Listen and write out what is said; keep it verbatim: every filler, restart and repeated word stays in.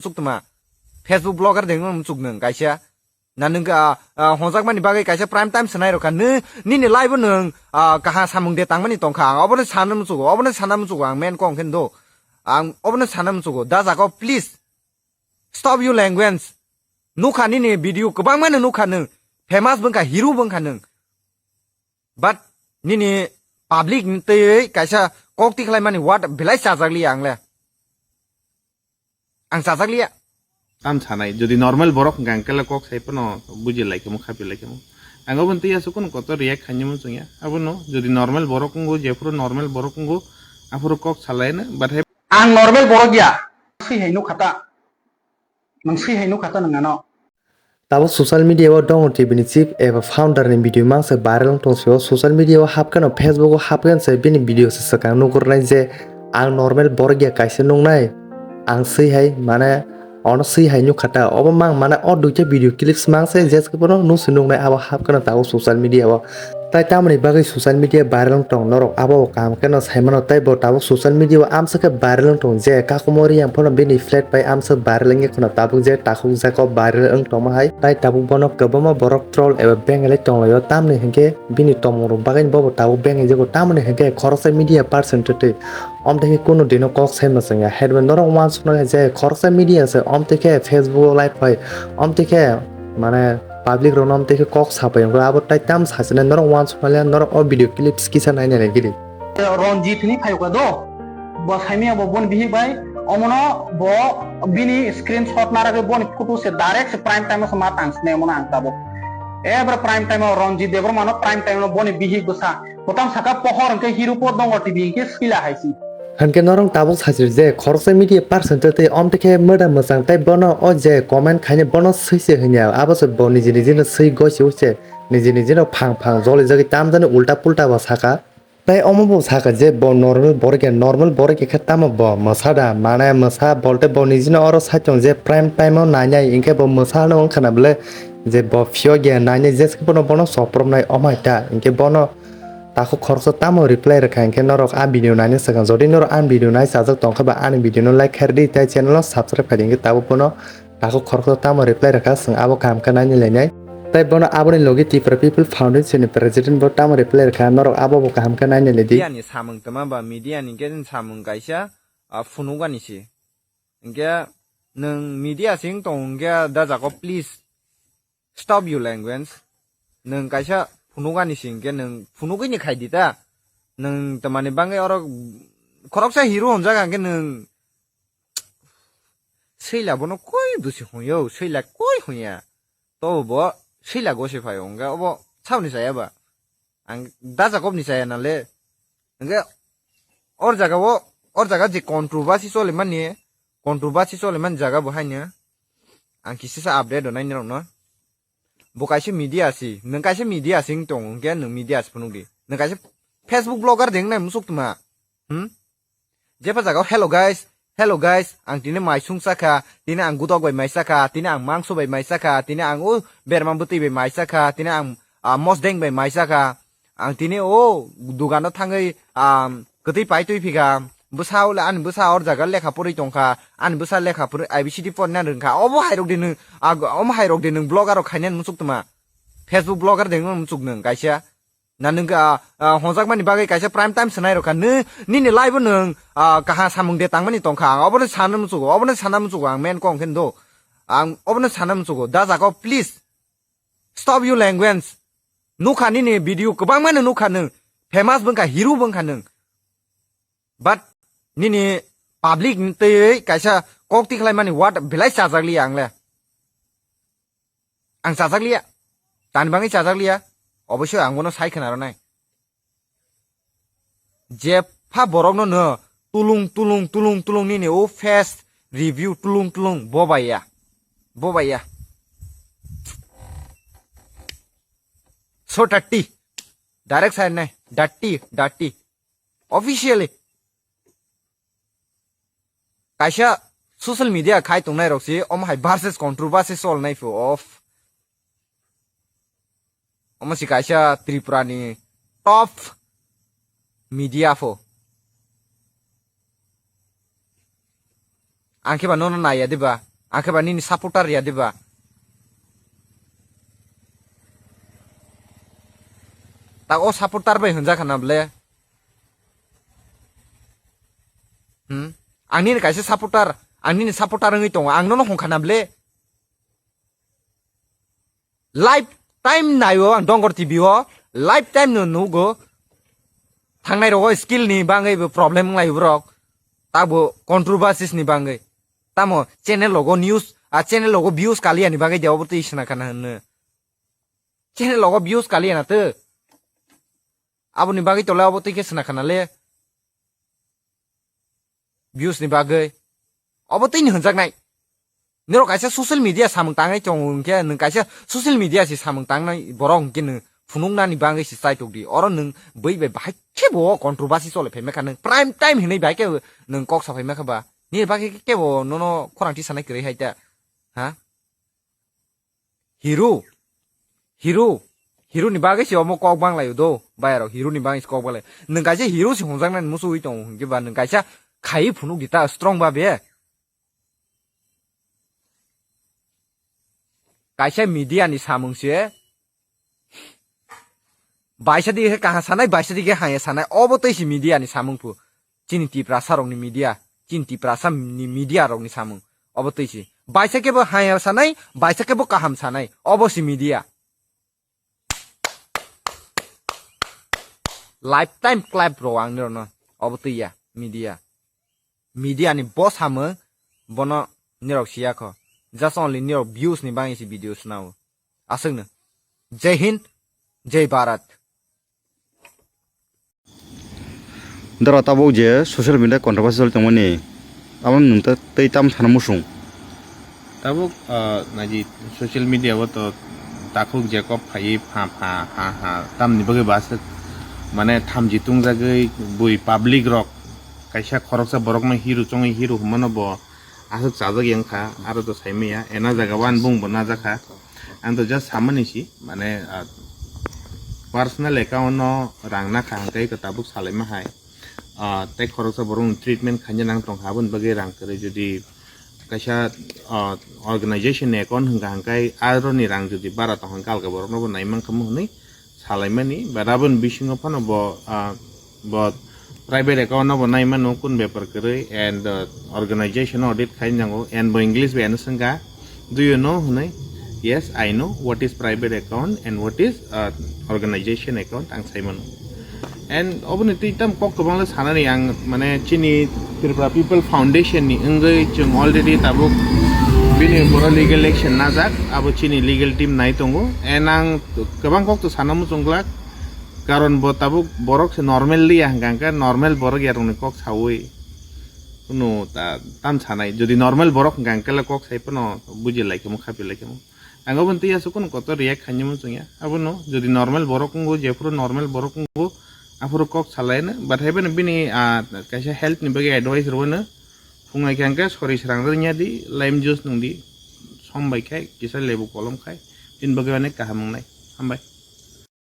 muchuk tuma. Facebook blogger de wng muchuk nwng kaisa. Na nwng, ah, ah, honjakmani bagwi kaisa prime time swnai rokha. Nw-, nini live o nwng, ah, kaha samung de tangmani tongkha. Ang obono sana muchugo, obono sana muchugo, ang main kong khe do. Ang obono sana muchugo. Da jago, please. Stop your language. Nukha nini video kwbangma no nukha nwng. Famous bwngkha, hero bwngkha nwng. But nini public ni twi kaisa kok tikhlaimani word belai chajakliya ang le. Ang chajakliya. Tam sanai, jodi normal borok hwnkha ang kele kok sai phano buji lai kamo, khapi lai kamo. Ang obo twi aswk kono kotor react khainai muchungya. Abono jodi normal borok wngo, jephuru normal borok wngo, aphuru kok salaino, but hai Ang normal borok ya. Swi hai nukha ta. Nang swi hai nukha ta nang ano. Tabuk social media o Dongor T V ni chief eba founder ni video mangsa viral wng tong sio. Social media o hapkeno, Facebook o hapkeno se bini video se swkang nugurnai je ang normal borok ya kaisa nungnai. Ang swi hai mane ono swi hai nukha ta. Obo mang mane o duita video clips mangsa je se bono nusi nungnai abo hapkeno tabuk social media o. Tai tamoni bagwi social media viral wng tong norok abo kaham kheno saimano, tai bo tabuk social media o amsa khe viral wng tong je kakumo riyang phano bini flat bai amsa viral wngya kheno tabuk je takhuk jako viral wng tongma hai, tai tabuk bono kwbangma borok troll eba benglai tonglaio, tamni hinkhe bini tongmung rok bagwi bobo tabuk benglai jago, tamoni hinkhe khoroksa media person twtwi omtwi khe kunu dino kok sai mwchangya, headman norok uansuknai je khoroksa media se omtwi khe Facebook o live bai omtwi khe mane public rokno omtwi khe kok sapai wngkha, abo tai tam sachina norok uansukmaliya, norok o video clips kisa nainai gidi. Ranjit hwnwi phaikha do, bo saimaya bo boni bihik bai, omono bo bini screenshot naragwi boni photo se direct se prime time o se ma tang sinai omono ang tabuk. Ebra prime time o Ranjit Debbarma no prime time o boni bihik bwsa. Kotam saka pohor hwnkhe hero po dongo T V hwnkhe swila hai si. Hwnkhe norok tabuk sachir je khoroksa media person tei omtwi khe mwda mwchang tei bono o je comment khainai bono swi se hwnya, abo se bo niji niji no swi gosi use niji niji no phang phang jolijagwi tamjani ulta pulta bo saka. Tei omo bo saka je bo normal borok ya, normal borok ya khe tamo bo mwsa da, mane mwsa bolte bo niji no oro sai tong je prime time o nainai, hinkhe bo mwsa no wngkha na bwle je bo phiyok ya nainai, jesa bono bono soprom nai omai ta, hinkhe bono Takhuk khoroksa tamo reply rwkha hinkhe norok a video naina swkang. Jodi norok ani video nai chajak tongkha ba ani video no like khairdi tei channel no subscribe khaidi hinkhe tabuk bono takhuk khoroksa tamo reply rwkha, chwng abo kaham khe naina lainai. Tei bono aboni logi Tripura People Foundation ni president bo tamo reply rwkha, norok abo bo kaham khe naina laidi. Media ni samung tama ba media ni khe samung kaisa, ah, phunukgani se. Hinkhe nwng media sing tong hinkhe da jago please. Stop your language. Nwng kaisa phunukgani sing khe nwng phunugwi ni khaidi ta. Nwng tamani bangwi oro khoroksa hero hwnjak hwnkhe nwng swila bono koi busi hwnyo, swila koi hwnya. To bo swila gosi phaio hwnkhe obo saboni chaya ba. Ang da jago ni chaya nale. Hwnkhe or jaga o, or jaga je controversy cholimani, controversy cholimani jaga bo haino ang kisisa update rwnai nirokno. Bo kaisa media si, nwng kaisa media si wng tong, hwnkhe nwng media si phunukdi. Nwng kaisa Facebook blogger de wngnai musuk tuma. Hmm? Jepha jaga o, "Hello guys, hello guys, ang tini mai sung chakha, tini ang gudok bai mai chakha, tini ang mangso bai mai chakha, tini ang o berma bwtwi bai mai chakha, tini ang, ah, mosdeng bai mai chakha, ang tini o dugano thangwi, ah, kwtwi pai twi phikha, bwsa o le ani bwsa or jaga lekha porwi tongkha, ani bwsa lekha porwi A B C D porna rwngkha." Obo hairok de nwng, ah, omo hairok de nwng blogger rok khainani musuk tuma, Facebook blogger de wngmani musuk nwng kaisa. Na nwng, ah, ah, honjakmani bagwi kaisa prime time swnai rokha. Nw-, nini live o nwng, ah, kaha samung de tangmani tongkha. Ang obono sana muchugo, obono sana muchugo ang main kong khe do. Ang obono sana muchugo. Da jago, please. Stop your language. Nukha nini video kwbangma no nukha nwng. Famous bwngkha, hero bwngkha nwng. But nini public ni twi kaisa kok tikhlaimani word belai chajakliya ang le. Ang chajakliya. Tani bangwi chajakliya. Oboisoi ang bono sai khna rwnai. Jepha borokno no tulung, tulung, tulung, tulung nini o face review tulung, tulung bobaiya. Bobaiya. So dirty. Direct sai nai. Dirty, dirty. Officially. Kaisa social media khai tongnai rok si, omo hai versus controversy sol nai pho of. Omo si kaisa Tripura ni top media pho. Ang khe ba nono naiya diba? Akhe ba nini supporter ya diba? Tak o supporter bai hwnjak khana ble. Hmm? Ang nini kaisa supporter, ang nini supporter wngwi tongo, ang nono hongkha na ble. Life time naio ang Dongor T V o, life time no nugo. Thangnai rogo skill ni bangwi bo problem wnglai borok. Tabo controversies ni bangwi. Tamo channel logo news, a channel logo views kaliya ni bagwi de obo twi sna kana hwnno. Channel logo views kaliya na tw. Aboni bagwi tole obo twi khe sna kana le. Views ni bagwi. Obo twi ni hwnjaknai. Nirok kaisa social media samung tangnai tongo hwnkhe, nwng kaisa social media si samung tangnai borok hwnkhe nwng phunuknani bagwi si chaitok di. Oro nwng bui bai bahai khe bo controversy chole phaima kha, nwng prime time hinwi bahai khe nwng kok sa phaima kha ba. Nini bagwi khe bo nono khorang ti sanai kwrwi hai ta. Ha? Hero. Hero. Hero ni bagwi se omo kok bang laio do. Bayarok hero ni bagwi se kok bang lai. Nwng kaisa hero se hwnjaknai musu wi tongo hwnkhe ba nwng kaisa khai phunuk di ta strong ba be. Kaisa media ni samung se. Baisa dige kaham sanai, baisa dige haya sanai. Obo twi si media ni samung phu. Chini Tiprasa rokni media, chini Tiprasa ni media rokni samung obo twi si. Baisa kebo haya sanai, baisa kebo kaham sanai, obo si media. Lifetime clap rw ang nirokno, obo twi ya media. Media ni bo samung bono nirok siya kho. Just only nirok views ni bagwi si video swnao. Aswkno. Jai Hind, Jai Bharat. Dara tabuk je social media controversy choli tongmani, abo nwng ta-, tei tam sana muchung? Tabuk, ah, naji social media o to takhuk Jacob phaiwi pha pha ha ha tamni bagwi ba aswk mane thamji tungjagwi bui public rok kaisa khoroksa borokno hero chongwi hero hwnmano bo aswk chajak yang kha, aro to saimaya, ena jaga o ani bung bo najak kha. Ang to just samani si, mane, ah, personal account no rang nakha hwnkhe ko tabuk salaima hai. Ah, tei khoroksa borok ni treatment khaina nang tongkha, aboni bagwi rang kwrwi jodi kaisa, ah, organization ni account hwnkha hwnkhe aro ni rang jodi bara tong hwnkhe alga borok no bo nai mankha mo hwnwi salaimani, but aboni bisingo phano bo, ah, bo private account no bo nai mano kun bepar kwrwi and, ah, organization audit khai nango and bo English bai ano swngkha, "Do you know?" hwnwi. "Yes, I know what is private account and what is, ah, organization account," ang sai mano. And oboni twi tam kok kwbangla sanani ang, mane, chini Tripura People Foundation ni wngwi chwng already tabuk bini boro legal action najak, abo chini legal team nai tongo. And ang kwbang kok to sana muchung glak, karon bo tabuk borok se normal liya hwnkha hwnkhe normal borok yarokni kok saui kunu ta-, tam sanai. Jodi normal borok hwnkha hwnkhe le kok sai phano buji lai khe mo, khapi lai khe mo. Ang aboni twi aswk kunu kotor react khainai muchung ya. Abono jodi normal borok wngo, jephuru normal borok wngo, aphuru kok salaino. But haibano bini, ah, kaisa health ni bagwi advice rwano. Phungai khe hwnkhe sori srang rwnya di, lime juice nung di, som bai khai, kisa lebu kolom khai, bini bagwi onek kaham wngnai. Hambai.